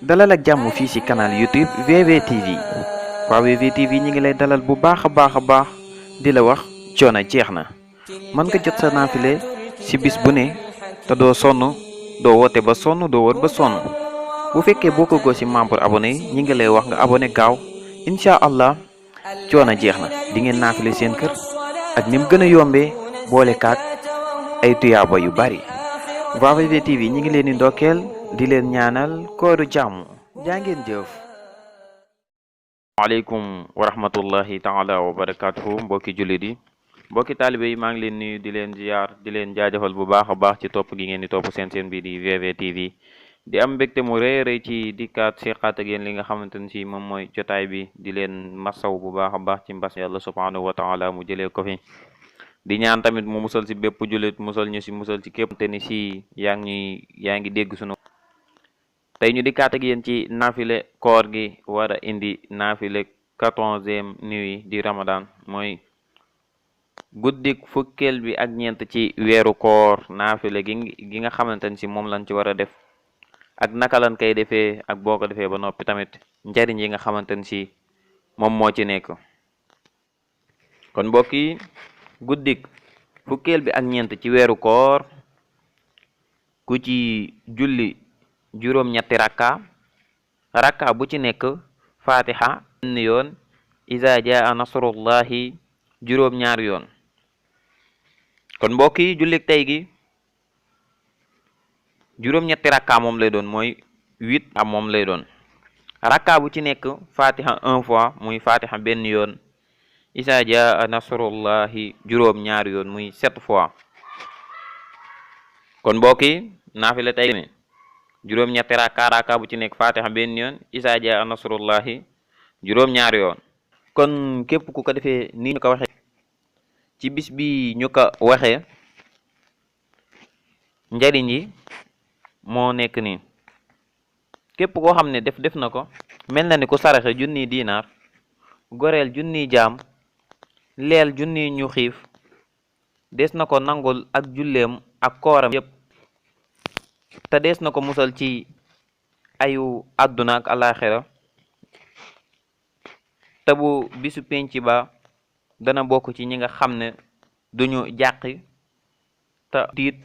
dalal ak jàmm fii ci canal YouTube VVTV waa VVTV ñi ngi lay dalal bu baax a baax di la wax coono jeex na mën nga jot sa naafile ci bis bu ne te doo sonn doo woote ba sonn doo wër ba sonn bu fekkee boo ko ci membre abonné yi ñi ngi lay wax nga abonné gaaw incha allah coono jeex na di ngeen naafile seen kër ak ni mu gën a yombee boole kaat ay tuyaaba yu bari waa VVTV ñi ngi leen di ndokkeel di leen ñaanal kooru jàmm jaa ngeen jëf. waaleykum wa rahmatullahi taala wa barakatuhu mbokki jullit yi mbokki taalibe yi maa ngi leen nuyu di leen ziyaar di leen jaajëfal bu baax a baax ci topp gi ngeen di topp seen bi di VVTV di am mbégte mu rëy ci dikkaat seqaat ak yéen li nga xamante ne si moom mooy jotaay bi di leen masaw bu baax a baax ci mbas yàlla subhanahu wa taala mu jëlee ko fi di ñaan tamit mu musal si bépp jullit musal ñu si musal ci képp te ni si yaa ngi dégg sunu tey ñu dikkaat ak yéen ci naafile koor gi war a indi naafile 14e nuit di Ramadan mooy guddik fukkeel bi ak ñeent ci weeru koor naafile gi nga xamante ne si moom lañ ci war a def ak naka lañ koy defee ak boo ko defee ba noppi tamit njariñ yi nga xamante ne si moom moo ci nekk kon mbokk yi guddik fukkeel bi ak ñeent ci weeru koor ku ci julli juróom-ñetti rakka bu ci nekk fatiha benn yoon iza jaa nasrullahi juróom-ñaar yoon kon mbokk yi jullik tey gi juróom-ñetti rakka moom lay doon mooy 8 am moom lay doon rakka bu ci nekk fatiha 1 fois muy fatiha benn yoon isa jaa nasrullahi juróom-ñaar yoon muy 7 fois kon mbokk yi naafila tey ne juróom-ñetti rakka bu ci nekk fatiha benn yoon isa jaa nasrullahi juróom-ñaar yoon kon képp ku ko defee ni ñu ko waxee ci bis bi ñu ko waxee njariñ yi moo nekk nii képp koo xam ne def na ko mel na ni ku saraxe junniy diinaar goreel junniy jaam leel junniy ñu xiif des na ko nangul ak julleem ak kooram yépp te des na ko musal ci ayu àdduna ak alaxira te bu bisu penc ba dana bokk ci ñi nga xam ne duñu jàqi te tiit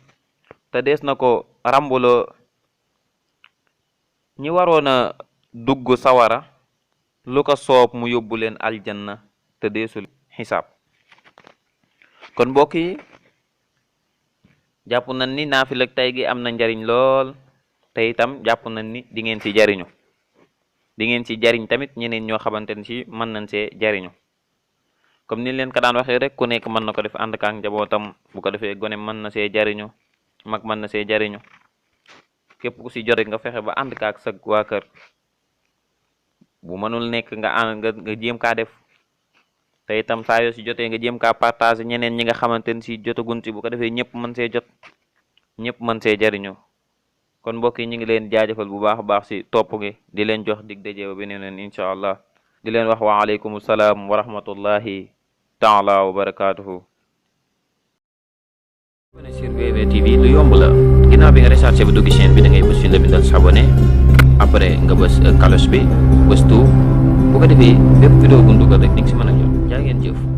te des na ko rambuloo ñi waroon a dugg sawara lu ko soob mu yóbbu leen aljanna te deesul xisaab kon mbokk yi jàpp nañ ni naafila tey gi am na njariñ lool te itam jàpp nañ ni di ngeen ci jariñu di ngeen ci jariñ tamit ñeneen ñoo xamante ne ci mën nañ see jariñu comme ni leen ko daan waxee rek ku nekk mën na ko def ànd ak njabootam bu ko defee gone mën na see jariñu mag mën na see jariñu képp ku si jot nga fexe ba ànd ak sa waa kër bu mënul nekk nga jéem kaa def te itam saa yoo si jotee nga jéem kaa partager ñeneen ñi nga xamante ne si jotagun si bu ko defee ñëpp mën see jot ñëpp mën see jariñu kon mbokk yi ñu ngi leen jaajëfal bu baax a baax si topp gi di leen jox dig daje ba beneen incha allah di leen wax wa aleykum salaam wa rahmatullahi taala wa barakatuhu. abonné sur VVTV lu yomb la ginnaaw bi nga recherché ba dugg chaîne bi da ngay bës fi la bindal s'abonné après nga bës cloche bi bës tout bu ko defee bépp vidéo bu ñu dugal rek di nga si mën a jot jaa ngeen jëf.